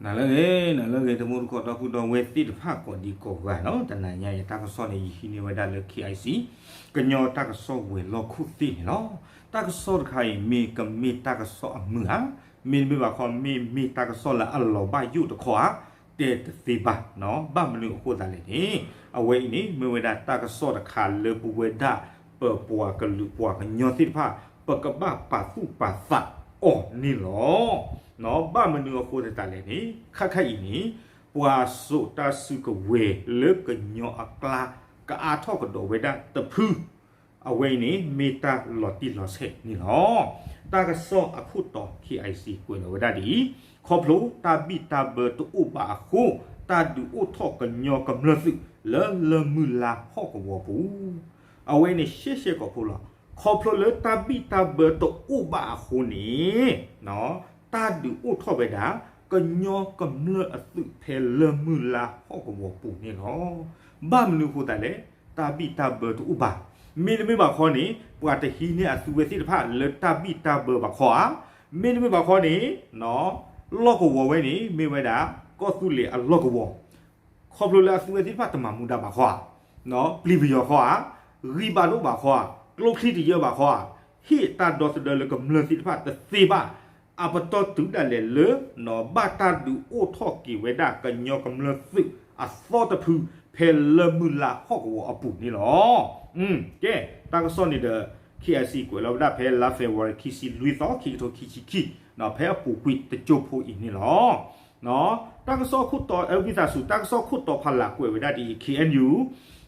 နၤလၢအဂ့ၤ နၤလၢအဂ့ၤ တမူတကိးဒီပုၢ်ဒီဝဲၢ်သ့ၣ်တဖၣ်ကိးဒံကိးဂၤနီၤ, တနၤညါအံၤတၢ်ကစီၣ်န့ၣ် ယဟံးန့ၢ်ဝဲဒၣ်လၢ K I C ကညီတၢ်ကစီၣ်ဝဲၤလီၢ်ခိၣ်သ့ၣ်န့ၣ်လီၤ. တၢ်ကစီၣ်တခါအံၤ မ့ၢ်ကမ့ၢ်တၢ်ကစီၣ်အမုာ်ဧါ, မ့တမ့ၢ်ဘၣ်ခီ မ့ၢ်မ့ၢ်တၢ်ကစီၣ်လၢအလီၤဘၣ်ယိၣ်တခီဧါ, တဲတသ့ဘၣ်နီၤ. ဘၣ်မနုၤအဃိသတးလဲၣ်န့ၣ် အဝဲအံၤန့ၣ် မ့ၢ်ဝဲဒၣ်တၢ်ကစီၣ်တခါလၢပဝဲဒၣ် ပပှၤကလုာ်ပှၤကညီသ့ၣ်တဖၣ် ပကဘၣ်ပာ်သူၣ်ပာ်သးအီၤန့ၣ်လီၤ. ဘၣ်မနုၤအဃိသတးလဲၣ်န့ၣ် ခါခါအံၤန့ၣ် ပှၤစိာ်တၢ်စုကဝဲၤလၢကညီအကျါ ကအါထီၣ်ကဒီးဝဲဒၣ်တဖု အဝဲအံၤန့ၣ် မ့ၢ်တၢ်လီၤတံၢ်လီၤဆဲးန့ၣ်လီၤ. တၢ်ကစီၣ်အခိၣ်တီ K I C ကွဲးလီၤဝဲဒၣ်ဒ်အံၤ, ခီဖျိတၢ်ဘံၣ်တၢ်ဘၢတအိၣ်ဘၣ်အဃိ တၢ်ဒုးအိၣ်ထီၣ်ကညီကမျၢၢ်သုးလၢလၢမုၢ်လါဟီၣ်ကဝီၤပူၤ အဝဲန့ၣ်ရှဲရှဲကိာ်ဖိလီၤ. ခီဖျိလၢတၢ်ဘံၣ်တၢ်ဘၢတအိၣ်ဘၣ်အဃိန့ၣ် တၢ်ဒုးအိၣ်ထီၣ်ဝဲဒၣ် ကညီကမျၢၢ်အသုးဖဲလၢမုၢ်လါဟီၣ်ကဝီၤပူၤန့ၣ်လီၤ. ဘၣ်မနုၤအဃိသတးလဲၣ်, တၢ်ဘံၣ်တၢ်ဘၢတအိၣ်ဘၣ်. မ့တမ့ၢ်ဘၣ်ခီန့ၣ် ပှၤတဟံးန့ၢ်အသုဝဲသ့ၣ်တဖၣ်လၢတၢ်ဘံၣ်တၢ်ဘၢဘၣ်ခီဧါ, မ့တမ့ၢ်ဘၣ်ခီန့ၣ် လီၢ်ကဝီၤဝဲန့ၣ် မ့ၢ်ဝဲဒၣ် ကီၢ်သူလ့ၤအလီၢ်ကဝီၤ ခီဖျိလၢအသုဝဲသ့ၣ်တဖၣ်တမၤမူဒါဘၣ်ခီဧါ, ပျံၤပယီၤခီဧါ, ဂံၢ်ဘါဒိၣ်ဘၣ်ခီဧါ, ကျိချံတယၢဘၣ်ခီဧါ, ဟ့ၣ်တၢ်ဒီသဒၢလၢကမျၢၢ်သ့ၣ်တဖၣ်တသ့ဘၣ်. အပတီၢ်တုၤဒၣ်လဲာ်လၢ ဘၣ်တၢ်ဒုးအိၣ်ထီၣ်က့ၤဝဲဒၣ်ကညီကမျၢၢ်သုးအသီတဖု ဖဲလၢမုၢ်လါဟီၣ်ကဝီၤအပူၤန့ၣ်လီၤ. ကဲ တၢ်ကစီၣ်န့ၣ်ဒီး K I C ကွဲးလီၤဝဲဒၣ်ဖဲလါ February ခံဆံလွံၢ်သီ ခံကထိခံဆံခံ ဖဲအပူၤကွံာ်တကၠိဖိအံၤန့ၣ်လီၤ. တၢ်ကစီၣ်ခိၣ်တီ အဝံသးစူၤ တၢ်ကစီၣ်ခိၣ်တီဖးလၢ်ကွဲးဝဲဒၣ်ဒ်အံၤ K N U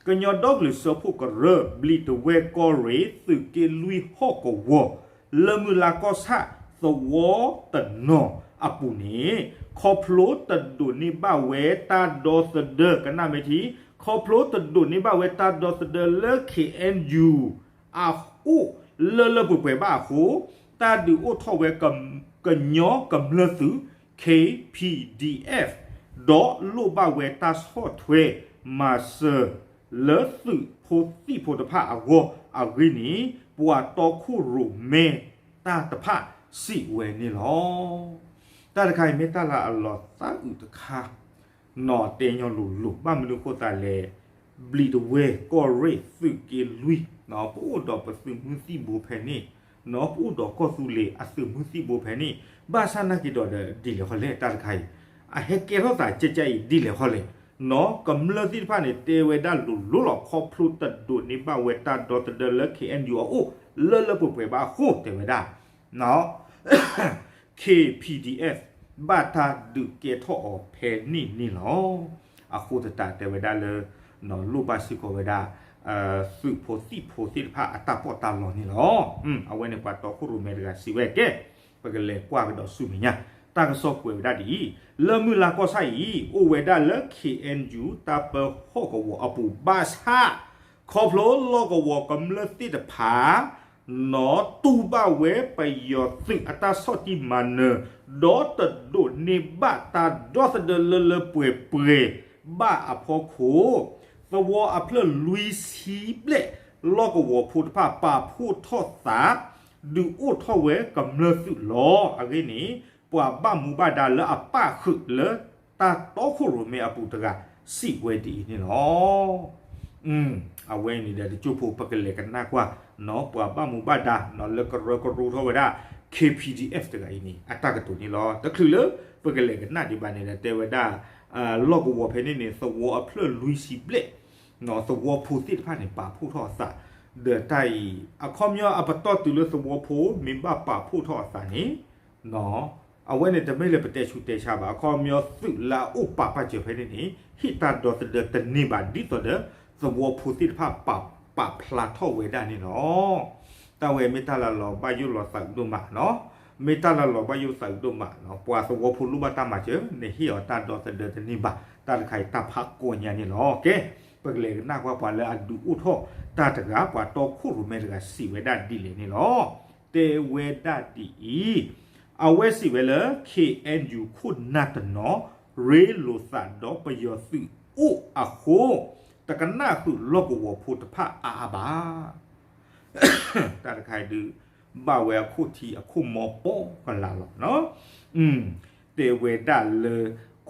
ကညီဒီကလုာ်စၢဖှိၣ်ကရၢ ဘျံးတဝဲၢ်ကီၢ်ရ့ၣ် သုးက့လွံၢ်ဟီၣ်ကဝီၤ လၢမုၢ်လါကီၢ်ဆၣ် သဝီတနီၤအပူၤန့ၣ် ခီဖျိတဒိးန့ၢ်ဘၣ်ဝဲတၢ်ဒီသဒၢ ကနၣ်မ့ၢ်ထံ ခီဖျိတဒိးန့ၢ်ဘၣ်ဝဲတၢ်ဒီသဒၢလၢ K N U အအိၣ်လၢလၢပှဲၤပှဲၤဘၣ်အဃိ တၢ်ဒုးအိၣ်ထီၣ်ဝဲ ကညီကမျၢၢ်သုး K P D F ဒီးလိၣ်ဘၣ်ဝဲတၢ်ဆီၣ်ထွဲမၤစၢၤ လၢသုးဖိသံၣ်ဖိတဖၣ်အဂီၢ်အဂ့ၢ်န့ၣ် ပှၤတီခိၣ်ရိၣ်မဲတၢ်တဖၣ်စံးဝဲန့ၣ်လီၤ. တၢ်တခါအံၤမ့ၢ်တၢ်လၢအလီၤသးအုးတခါ နီၢ်တဲညီလိၤလိၤ ဘၣ်မနုၤအဃိသတးလဲၣ်, ဘျံးတဝဲၢ်ကီၢ်ရ့ၣ်သုးက့လွံၢ် ပအိၣ်ဒီးပသုးမုၢ်သံၣ်ဘိဖဲန့ၣ်, နီၢ်ပအိၣ်ဒီးကီၢ်သူလ့ၤအသုးမုၢ်သံၣ်ဘိဖဲန့ၣ်, ဘၣ်ဆၣ်နာ်က့ၤဒီးဒီးဒ်လဲၣ်ဃီလဲၣ် တၢ်တခါအံၤ, အဟဲကဲထီၣ်သးကဲကဲအံၤဒ်လဲၣ်ဃီလဲၣ်, နီၢ်ကမျၢၢ်သ့ၣ်တဖၣ်န့ၣ် တဲဝဲဒၣ်လိၤလိၤလီၤ ခီဖျိတဒိးန့ၢ်ဘၣ်ဝဲတၢ်ဒီသဒၢလၢ K N U အအိၣ် လၢလၢပှဲၤပှဲၤဘၣ်အဃိတဲဝဲဒၣ် နီၢ် K P D F ဘၣ်တၢ်ဒုးကဲထီၣ်အီၤဖဲန့ၣ်န့ၣ်လီၤ. အဃိသတးတဲဝဲဒၣ်လၢ လိၣ်ဘၣ်စ့ၢ်ကီးဝဲဒၣ် သုးဖိသံၣ်ဖိသ့ၣ်တဖၣ်အတၢ်ပီးတၢ်လီန့ၣ်လီၤ. အဝဲန့ၣ်ပှၤတီခိၣ်ရိၣ်မဲတဂၤစံးဝဲကဲ, ပကလဲၤကွၢ်ကဒီးဆူမဲာ်ညါ, တၢ်ကစီၣ်ကွဲးဝဲဒၣ်ဒ်အံၤ, လၢမုၢ်လါကီၢ်ဆၣ်အံၤ အိၣ်ဝဲဒၣ်လၢ K N U တၢ်ပၢဟီၣ်ကဝီၤအပူၤဘၣ်ဆၣ် ခီဖျိလီၢ်ကဝီၤကမျၢၢ်သ့ၣ်တဖၣ် နီၢ်တူၢ်ဘၣ်ဝဲပယီၤသုးအတၢ်ဆီၣ်တံၢ်မၤနၢၤ ဒီးတဒိးန့ၢ်ဘၣ်တၢ်ဒီသဒၢလၢလၢပှဲၤပှဲၤဘၣ်အဖီခိၣ်, သဝီအဖျၢၣ်လွံၢ်ဆံဘျဲၣ် လီၢ်ကဝီၤဖိတဖၣ်ပာ်ဖှိၣ်ထီၣ်သး ဒုးအိၣ်ထီၣ်ဝဲကမျၢၢ်သုးလီၤ. အဂ့ၢ်န့ၣ် ပှၤဘၣ်မူဘၣ်ဒါလၢအပၣ်ဃုာ်လၢတၢ်တီခိၣ်ရိၣ်မဲအပူၤတဂၤ စံးဝဲဒ်အံၤန့ၣ်လီၤ. အဝဲန့ၣ်ဒီးတကၠိဖိပကလဲၤကနၣ်ကွၢ် နီၢ်ပှၤဘၣ်မူဘၣ်ဒါ နီၢ်လၢကရၢကရိထီၣ်ဝဲဒၣ် K P D F တဂၤအံၤန့ၣ် အတၢ်ကတိၤန့ၣ်လီၤ. တချုးလၢပကလဲၤကနၣ်ဒံးဘၣ်န့ၣ်ဒီး တဲဝဲဒၣ် လီၢ်ကဝီၤဖဲန့ၣ်န့ၣ် သဝီအဖျၢၣ်လွံၢ်ဆံဘျဲၣ် နီၢ်သဝီဖိသ့ၣ်တဖၣ်န့ၣ် ပာ်ဖှိၣ်ထီၣ်အသး ဒီးတၢ်အံၤ အခီပညီအပတီၢ်တုၤလၢသဝီဖိ မ့ၢ်ဘၣ်ပာ်ဖှိၣ်ထီၣ်အသးန့ၣ် နီၢ် အဝဲန့ၣ်တမ့ၢ်လၢပတဲဆူးတဲဆါဘၣ်. အခီပညီသုးလၢအအိၣ်ပာ်ပာ်စၢၤဖဲန့ၣ်န့ၣ် ဟ့ၣ်တၢ်ဒီသဒၢတန့ၢ်ဘၣ် ဒ်သိးဒီး သဝီဖိသ့ၣ်တဖၣ်ပာ် ပာ်ဖျါထီၣ်ဝဲဒၣ်န့ၣ်လီၤ. တၢ်ဝဲမ့ၢ်တၢ်လၢလီၤဘၣ်ယိၣ်လီၤသးဒိၣ်မးနီၢ်, မ့ၢ်တၢ်လၢလီၤဘၣ်ယိၣ်သးဒိၣ်မးနီၢ်, ပှၤသဝီဖိလိၣ်ဘၣ်တၢ်မၤစၢၤ နဟ့ၣ်အီၤတၢ်ဒီသဒၢတန့ၢ်ဘၣ်, တၢ်တခါအံၤတၢ်ဖးကိးညါန့ၣ်လီၤ. ကဲ ပကလဲၤကနၣ်ကွၢ်ပှၤလၢအဒုးအိၣ်ထီၣ်တၢ်တဂၤ ပှၤတီခိၣ်ရိၣ်မဲတဂၤစံးဝဲဒၣ်ဒ်လဲၣ်န့ၣ်လီၤ. တဲဝဲဒၣ်ဒ်အံၤ, အဝဲစံးဝဲလၢ K N U ခိၣ်နၢ်တနီၤ ရ့လိာ်သးဒီးပယီၤသုးအိၣ်အဃိ တကနၣ်ဃုာ်လီၢ်ကဝီၤဖိတဖၣ်အါအါဘၣ်. တၢ်တခါအံၤဒုး ဘၣ်ဝဲအခိၣ်ထံအခိၣ်မီပီကလာ်လီၤ. အ တဲဝဲဒၣ်လၢ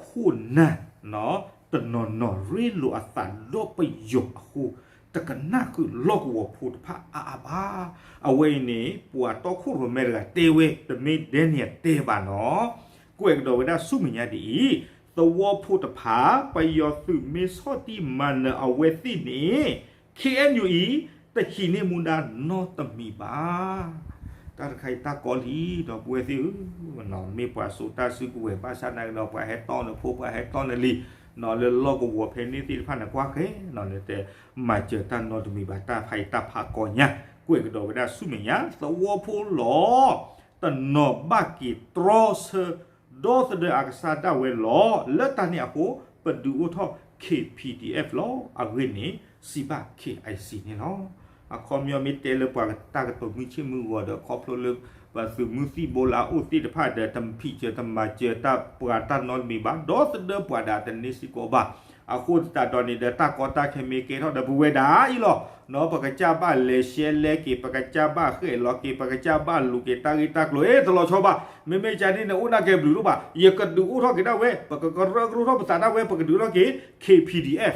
ခိၣ်နၢ် တနီၤနီၤရ့လိာ်အသးဒီးပယီၤအဃိ တကနၣ်ဃုာ်လီၢ်ကဝီၤဖိတဖၣ်အါအါဘၣ်. အဝဲအံၤန့ၣ် ပှၤတီခိၣ်ရိၣ်မဲတဂၤတဲဝဲ တမ့ၢ်ဒဲန့ၣ်တဲဘၣ်နီၤ. ကွဲးကဒီးဝဲဒၣ်ဆူမဲာ်ညါဒ်အံၤ, သဝီဖိတဖၣ် ပယီၤသုးမ့ၢ်ဆီၣ်တံၢ်မၤနၢၤအဝဲသ့ၣ်န့ၣ် ခ့ၣ်အဲၣ်ယူၣ်အံၤ တဟံးန့ၢ်မူဒါနီတမံၤဘၣ်. တၢ်တခါအံၤတၢ်ကီလံ ဒီပုၢ်ဝဲၢ်သ့ၣ်ဧၢ, မ့ၢ်ပှၤစိာ်တၢ်စုကဝဲၤ ဘၣ်ဆၣ်နာ်က့ဒီး ပှၤဟဲတီနဖိ ပှၤဟဲတီနလံၤ လၢလီၢ်ကဝီၤဖဲန့ၣ်သ့ၣ်တဖၣ်န့ၣ် ကွၢ်ဃဲ နတဲ မၤစၢၤတၢ်နီတမံၤဘၣ် တၢ်ဖးအံၤတၢ်ဖးကီညါ ကွဲးကဒီးဝဲဒၣ်ဆူမဲာ်ညါ သဝီဖိလီၤ တနီၤဘၣ်က့ၤတြီဆၢ ဒီသဒၢအကစၢ်ဒၣ်ဝဲလီၤ. လၢတၢ်န့ၣ်အဃိ ပဒုးအိၣ်ထီၣ် ခ့ၣ်ပံၣ်ဒံၣ်အဲၣ်လီၤ. အဂ့ၢ်န့ၣ် စံးဘၣ် ခ့ၣ်အဲၣ်စံၣ်န့ၣ်လီၤ. အခီပညီမ့ၢ်တဲလၢပှၤတၢ်ကတိၤမုၢ်ဆ့ၣ်မုၢ်ဂီၤဒီး ခီဖျိလၢ ပသုးမုၢ်သံၣ်ဘိလၢအအိၣ်သ့ၣ်တဖၣ်ဒီး တဖံးစၢၤတမၤစၢၤတၢ်ပှၤတၢ်နီတမံၤဘၣ် ဒီသဒၢပှၤဒၣ်တန့ၢ်စ့ၢ်ကီးဘၣ်. အဃိသတးဒီးန့ၣ်ဒီး တၢ်ကီတၢ်ခဲမ့ၢ်ကဲထီၣ်ဒီး ပဝဲဒၣ်အံၤလီၤ. ပကစၢ်ဘၣ်လဲၤရှဲလဲက့ၤ ပကစၢ်ဘၣ်ဃဲၣ်လီၤက့ၤ ပကစၢ်ဘၣ်လူၤက့ၤ တၢ်ဂ့ၢ်တၢ်ကျိၤ အ့ တလီၤဆီဘၣ်. မ့မ့ၢ်ကန့ၣ်န့ၣ် အိၣ်နာ်ကဲဘျုးဒိၣ်ဘၣ် ယကဒုးအိၣ်ထီၣ်က့ၤဒၣ်ဝဲ ပကကရၢကရိထီၣ်ပသးဒၣ်ဝဲ ပကဒုးထီၣ်က့ၤ ခ့ၣ်ပံၣ်ဒံၣ်အဲၣ်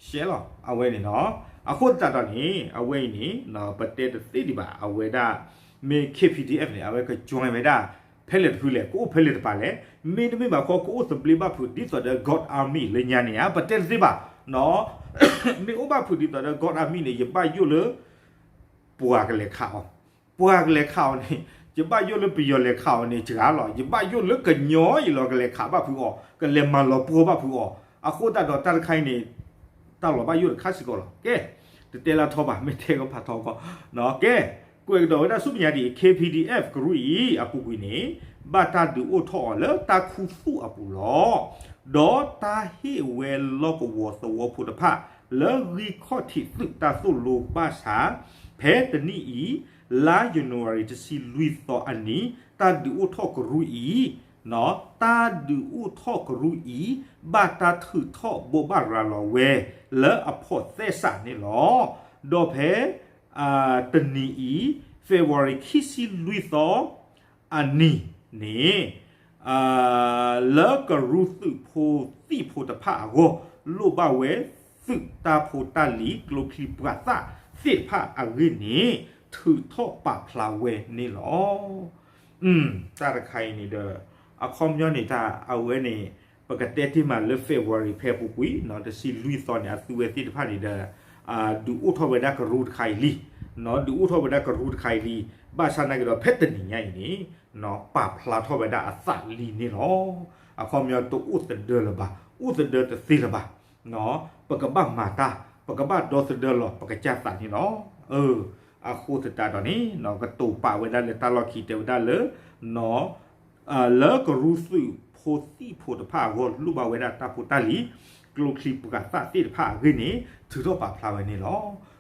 ရှဲလီၤ အဝဲန့ၣ်နီၤ. အဃိသတးဒီးန့ၣ် အဝဲအံၤန့ၣ် ပတဲတသ့ဒံးဘၣ် အဝဲဒၣ် မ့ၢ် ခ့ၣ်ပံၣ်ဒံၣ်အဲၣ် န့ၣ် အဝဲက join ဝဲဒၣ် ဖဲလဲၣ်တဖုလဲၣ် ကအိၣ်ဖဲလဲၣ်တပၤလဲၣ်. မ့တမ့ၢ်ဘၣ်ခီ ကအိၣ်သဘျ့ဘၣ်ဖုးဒ်သိးဒီး God Army လၢညါန့ၣ်ဧါ ပတဲတသ့ဘၣ်နီၤ. မ့ၢ်အိၣ်ဘၣ်ဖုးဒ်သိးဒီး God Army န့ၣ် ယဘၣ်ယိၣ်လၢ ပှၤကလဲၤခးအီၤ, ပှၤကလဲၤခးအီၤန့ၣ် ယဘၣ်ယိၣ်လၢပယီၤလဲၤခးအီၤန့ၣ် စှၤလီၤ. ယဘၣ်ယိၣ်လၢကညီအံၤလီၤ ကလဲၤခးဘၣ်ဖုးအီၤ ကလဲၤမၤလီၤပှီၢ်ဘၣ်ဖုးအီၤ. အဃိသတးဒီးတၢ်တခါအံၤန့ၣ် တၢ်လီၤဘၣ်ယိၣ်တခါစ့ၢ်ကီးလီၤ. ကဲ တတဲလၢထီဘၣ် မ့ၢ်တဲကဖးထီကီး. ကဲ ကွဲးကဒီးဝဲဒၣ်ဆူမဲာ်ညါဒ်အံၤ ခ့ၣ်ပံၣ်ဒံၣ်အဲၣ် ကရူၢ်အံၤ အပူၤကွံာ်န့ၣ် ဘၣ်တၢ်ဒုးအိၣ်ထီၣ်အီၤလၢတၢ်ခူသူၣ်အပူၤလီၤ. ဒီးတၢ်ဟ့ၣ်ဝဲလီၢ်ကဝီၤသဝီဖိတဖၣ် လၢဂံၢ်ခီၣ်ထံးသုးတၢ်သိၣ်လိဘၣ်ဆၣ် ဖဲတနံၣ်အံၤ လါယနူၤအါရံၤ တဆံလွံၢ်သီအနံၤ တၢ်ဒုးအိၣ်ထီၣ်ကရူၢ်အံၤ တၢ်ဒုးအိၣ်ထီၣ်ကရူၢ်အံၤ ဘၣ်တၢ်ထုးထီၣ်ဘိးဘၣ်ရၤလီၤဝဲ လၢအဖိးသဲစးန့ၣ်လီၤ. ဒီးဖဲ တနံၤအံၤ February ခံဆံလွံၢ်သီ အနံၤန့ၣ် လၢကရူၢ်သုးဖိသံၣ်ဖိတဖၣ်အဂီၢ် လိၣ်ဘၣ်ဝဲသုးတၢ်ဖိတၢ်လံၤ ကျိချံပှၤသၣ်သ့ၣ်တဖၣ်အဂ့ၢ်န့ၣ် ထုးထီၣ်ပာ်ဖျါဝဲန့ၣ်လီၤ. တၢ်တခါအံၤန့ၣ်ဒီး အခီပညီန့ၣ် တၢ်အဝဲန့ၣ် ပကတဲတ့ၢ်မးလၢ February ဖဲအပူၤကွံာ် တဆံလွံၢ်သီန့ၣ် အသုဝဲသ့ၣ်တဖၣ်န့ၣ်ဒီး ဒုးအိၣ်ထီၣ်ဝဲဒၣ်ကရူၢ်တခါအံၤလံ, ဒုးအိၣ်ထီၣ်ဝဲဒၣ်ကရူၢ်တခါအံၤလံ. ဘၣ်ဆၣ်နာ်က့ဒီး ဖဲတနံၤညါအံၤန့ၣ် ပာ်ဖျါထီၣ်ဝဲဒၣ်အသးလံန့ၣ်လီၤ. အခီပညီတအိၣ်သဒၢလၢၤဘၣ်, အိၣ်သဒၢတသ့လၢၤဘၣ်. ပကဘၣ်မၤတၢ်, ပကဘၣ်ဒီသဒၢလီၤ ပကစၢ်သးန့ၣ်လီၤ. အဃိသတးဒီးန့ၣ် ကတိၤပာ်ဝဲဒၣ်လၢတၢ်လီၢ်ခံတဲဝဲဒၣ်လၢ လၢကရူၢ်သုးဖိသံၣ်ဖိတဖၣ်အဂီၢ် လိၣ်ဘၣ်ဝဲဒၣ်တၢ်ဖိတၢ်လံၤ ကျိချံပှၤသၣ်သ့ၣ်တဖၣ်အဂ့ၢ်န့ၣ် ထုးထီၣ်ပာ်ဖျါဝဲန့ၣ်လီၤ.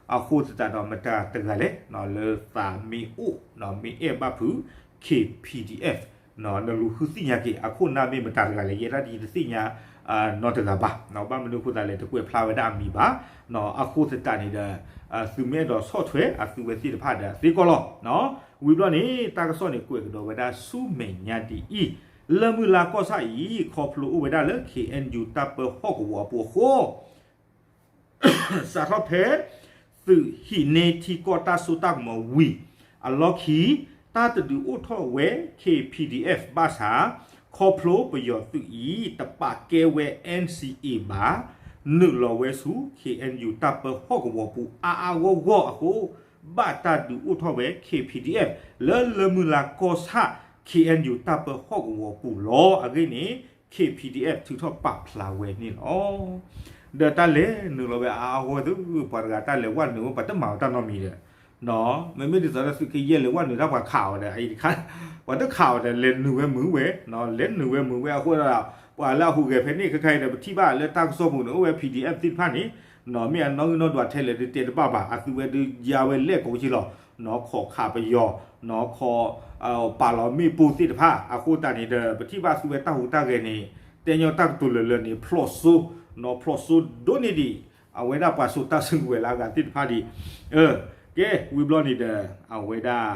အဃိသတးဒီးမတၤတဂၤလဲၣ် လၢသးမ့ၢ်အိၣ် မ့ၢ်အဲၣ်ဘၣ်ဖုး ခ့ၣ်ပံၣ်ဒံၣ်အဲၣ် နလူၤဃုသ့ၣ်ညါက့ၤ အခိၣ်နၢ်မ့ၢ်မတၤတဂၤလဲၣ် ယဲဒၣ်ဒ်ယတသ့ၣ်ညါ နီတဂၤဘၣ်. ဘၣ်မနုၤအဃိသတးလဲၣ် တကွဲးဖျါဝဲဒၣ်အမံၤဘၣ်. အဃိသတးန့ၣ်ဒီး သုမ့ၢ်အဲၣ်ဒိးဆီၣ်ထွဲအသုဝဲသ့ၣ်တဖၣ်ဒီး သ့ကီးလီၤ. ဝံၤဘျီန့ၣ် တၢ်ကစီၣ်န့ၣ် ကွဲးကဒီးဝဲဒၣ်ဆူမဲာ်ညါဒ်အံၤ, လၢမုၢ်လါကီၢ်ဆၣ်အံၤ ခီဖျိအိၣ်ဝဲဒၣ်လၢ ခ့ၣ်အဲၣ်ယူၣ် တၢ်ပၢဟီၣ်ကဝီၤအပူၤအဃိ စးထီၣ်ဖဲ သုးဟံးန့ၢ်ထံကီၢ်တၢ်စိတၢ်ကမီၤဝံၤအလီၢ်ခံ တၢ်တဒုးအိၣ်ထီၣ်ဝဲ ခ့ၣ်ပံၣ်ဒံၣ်အဲၣ် ဘၣ်ဆၣ် ခီဖျိပယီၤသုးအံၤ တပာ်ကဲဝဲ NCA ဘၣ် နုာ်လီၤဝဲဆူ ခ့ၣ်အဲၣ်ယူၣ် တၢ်ပၢဟီၣ်ကဝီၤပူၤအါအါဂီၢ်ဂီၢ်အဃိ ဘၣ်တၢ်ဒုးအိၣ်ထီၣ်ဝဲ ခ့ၣ်ပံၣ်ဒံၣ်အဲၣ် လၢလၢမုၢ်လါကီၢ်ဆၣ် ခ့ၣ်အဲၣ်ယူၣ် တၢ်ပၢဟီၣ်ကဝီၤပူၤလီၤ. အဂ့ၢ်န့ၣ် ခ့ၣ်ပံၣ်ဒံၣ်အဲၣ် ထုးထီၣ်ပာ်ဖျါဝဲန့ၣ်လီၤ. ဒီးတၢ်လဲၤနုာ်လီၤဝဲအါအါဂီၢ်ဂီၢ် ပှၤတဂၤတၢ်လဲၤဝဲနုာ်ဝဲ ပှၤတမၤအီၤတၢ်နီတမံၤဒီး မ့မ့ၢ်ဒ်သိးဒီးသုးကယဲၢ်လဲၤဝဲနုာ်တၢ် ပှၤခးအီၤဒီး အအံၤတခါ ပှၤတခးအီၤဒီး လဲၤနုာ်ဝဲမုာ်ဝဲ, လဲၤနုာ်ဝဲမုာ်ဝဲအဃိဒီး ပှၤလၢအဟူးဂဲၤဖဲန့ၣ် ခဲခါအံၤဒီး ပထံၣ်ဘၣ်လၢတၢ်ကစီၣ်ပူၤန့ၣ် အိၣ်ဝဲ ပီၣ်ဒံၣ်အဲၣ် သ့ၣ်တဖၣ်န့ၣ် မ့ၢ်အနီၣ်ဂံၢ်နီၣ်ဒွးထဲလဲၣ် ဒုးတဲတဘၣ်ဘၣ် အသုဝဲဒုးယါဝဲလဲၣ်ကိးက့လီၤ. ခိးခးပယီၤ, ခိး ပာ်လီၤမ့ၣ်ပိၢ်သ့ၣ်တဖၣ် အဃိသတးန့ၣ်ဒီး ပထံၣ်ဘၣ်သုဝဲတၢ်ဟူးတၢ်ဂဲၤန့ၣ် တဲညီတၢ်ကတိၤလၢာ်လၢာ်န့ၣ် ဖျိးစိ, ဖျိးစိဒိၣ်န့ၢ်ဒံး အဝဲဒၣ်ပှၤစိာ်တၢ်စုကဝဲၤလၢအဂၤသ့ၣ်တဖၣ်ဒံး. ကဲ ဝံၤဘျီန့ၣ်ဒီး အဝဲဒၣ်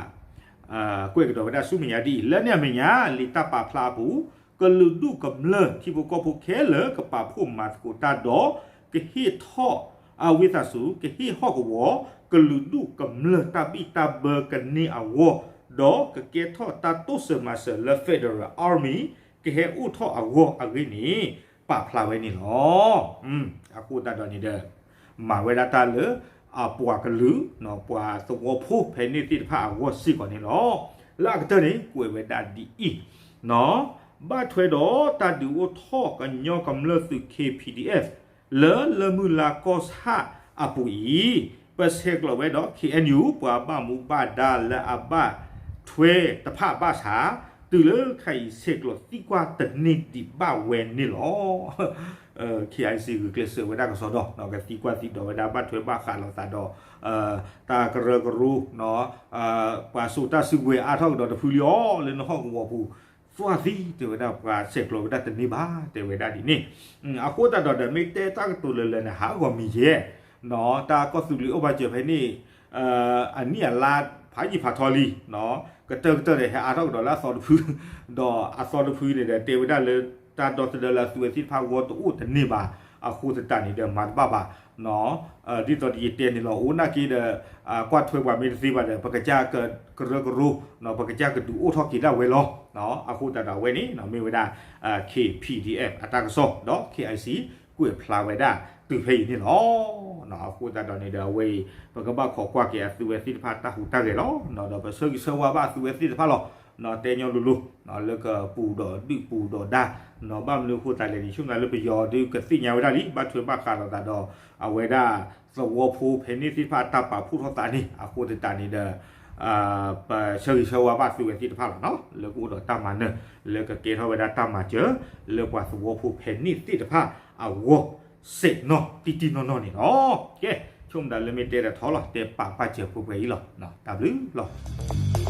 ကွဲးကဒီးဝဲဒၣ်ဆူမဲာ်ညါဒ်အံၤ လၢန့ၣ်အမဲာ်ညါ လံာ်တၢ်ပာ်ဖျါအပူၤ ကလုာ်ဒူၣ်ကမျၢၢ်ထံဖိကီၢ်ဖိခဲလၢာ် ကပာ်ဖှိၣ်မၤသကိးတၢ်ဒီး ကဟ့ၣ်ထီၣ် အဝံသးစူၤ ကဟ့ၣ်ဟီၣ်ကဝီၤ ကလုာ်ဒူၣ်ကမျၢၢ်တၢ်ဘံၣ်တၢ်ဘၢကန့ၢ်အဂီၢ်, ဒီးကကဲထီၣ်တၢ်တိစၢၤမၤစၢၤလၢ Federal Army ကဟဲအိၣ်ထီၣ်အဂီၢ်အဂ့ၢ်န့ၣ် ပာ်ဖျါဝဲန့ၣ်လီၤ. အဃိသတးဒီးန့ၣ်ဒီး မၤဝဲဒၣ်တၢ်လၢ အပှၤကလုာ် ပှၤသဝီဖိဖဲန့ၣ်သ့ၣ်တဖၣ်အဂီၢ်စ့ၢ်ကီးန့ၣ်လီၤ. လၢအကတၢၢ်န့ၣ် ကွဲးဝဲဒၣ်ဒ်အံၤ, ဘၣ်ထွဲဒီးတၢ်ဒုးအိၣ်ထီၣ်ကညီကမျၢၢ်သုး K P D F လၢလၢမုၢ်လါကီၢ်ဆၣ်အပူၤအံၤ, ပဆဲးကျိးဝဲဒီး K N U ပှၤဘၣ်မူဘၣ်ဒါလၢအဘၣ်ထွဲတဖၣ်ဘၣ်ဆၣ်, တုၤလၢခဲအံၤဆဲးကျိးသံကွၢ်တန့ၢ်ဒံးဘၣ်ဝဲန့ၣ်လီၤ. K I C ဂုာ်ကျဲးစၢးဝဲဒၣ်ကစီဒီး ကသံကွၢ်သံဒိးဝဲဒၣ် ဘၣ်ထွဲဘၣ်ဃးလိာ်သးဒီး တၢ်ကရၢကရိ ပှၤစိာ်တၢ်စုကဝဲၤအါထီၣ်ကဒီးတဖုလံအီၤ လၢနဟီၣ်ကဝီၤပူၤ, သွၣ်သံတဲဝဲဒၣ် ပှၤဆဲးကျိးဝဲဒၣ်တန့ၢ်ဘၣ် တဲဝဲဒၣ်ဒ်န့ၣ်. အဃိသတးဒီးဒီး မ့ၢ်တဲတၢ်ကတိၤလၢလၢန့ၣ် ဟးဂီၤမံၤယဲၢ်, တၢ်ကီၢ်သူလ့ၤအိၣ်ဘၣ်စၢၤဖဲန့ၣ် အနံၣ်အလါဖးယံာ်ဖးထီလံ, ကတၢၢ်ကတၢၢ်ဒီးဟဲအါထီၣ်ကဒီးလၢအသီတဖု, ဒီးအသီတဖုန့ၣ်ဒီး တဲဝဲဒၣ်လၢတၢ်ဒီသဒၢလၢအသုဝဲသ့ၣ်တဖၣ်ဂီၢ်တအိၣ်တန့ၢ်ဘၣ်, အဃိသတးန့ၣ်ဒီးမၤတဘၣ်ဘၣ် ဒ်သိးဒီးယတဲန့ၣ်လီၤ. အိၣ်နာ်က့ဒီး ကွၢ်ထွဲပှၤမ့ၢ်တသ့ဘၣ်ဒီး ပကစၢ်ကရၢကရိ ပကစၢ်ကဒုးအိၣ်ထီၣ်က့ၤဒၣ်ဝဲလီၤ. အဃိသတးဒီးအဝဲန့ၣ် မ့ၢ်ဝဲဒၣ် K P D F အတၢ်ကစီၣ်ဒီး K I C ကွဲးဖျါဝဲဒၣ်တုၤဖဲအံၤန့ၣ်လီၤ. အဃိသတးဒီးန့ၣ်ဒီးအဝဲအံၤ ပကဘၣ်ခိးကွၢ်က့ၤအသုဝဲသ့ၣ်တဖၣ်တၢ်ဟူးတၢ်ဂဲၤလီၤ. ဒီးပဆၢဂ့ၤဆၢဝါဘၣ်အသုဝဲသ့ၣ်တဖၣ်လီၤ. တဲညီလိၤလိၤ လၢကပူၤဒီးဒုၣ်ပူၤဒီးဒါ, ဘၣ်မနုၤအဃိသတးလဲၣ်န့ၣ် ဆိကမိၣ်လၢပယီၤဒုးကသ့ၣ်ညါဝဲဒၣ်လံ ဘၣ်ထွဲဘၣ်ဃးလိာ်သးဒီး အဝဲဒၣ်သဝီဖိဖဲန့ၣ်သ့ၣ်တဖၣ်တၢ်ပာ်ဖှိၣ်ထီၣ်သးန့ၣ် အဃိသတးန့ၣ်ဒီး ပဆၢဂ့ၤဆၢဝါဘၣ်သုဝဲသ့ၣ်တဖၣ်လီၤ. လၢကအိၣ်ဒီးတၢ်မၤနၢၤ လၢကကဲထီၣ်ဝဲဒၣ်တၢ်မၤစၢၤ လၢပှၤသဝီဖိဖဲန့ၣ်သ့ၣ်တဖၣ်အဂီၢ် စဲးနီၣ်တံၢ်တံၢ်နီၢ်နီၢ်န့ၣ်လီၤ. ကဲ, ဆိကမိၣ်ဒၣ်လၢမ့ၢ်တဲဒီးထီလီၤ တဲပာ်ပာ်စၢၤပှဲၤပှဲၤအံၤလီၤ. တၢ်ဘျုးလီၤ.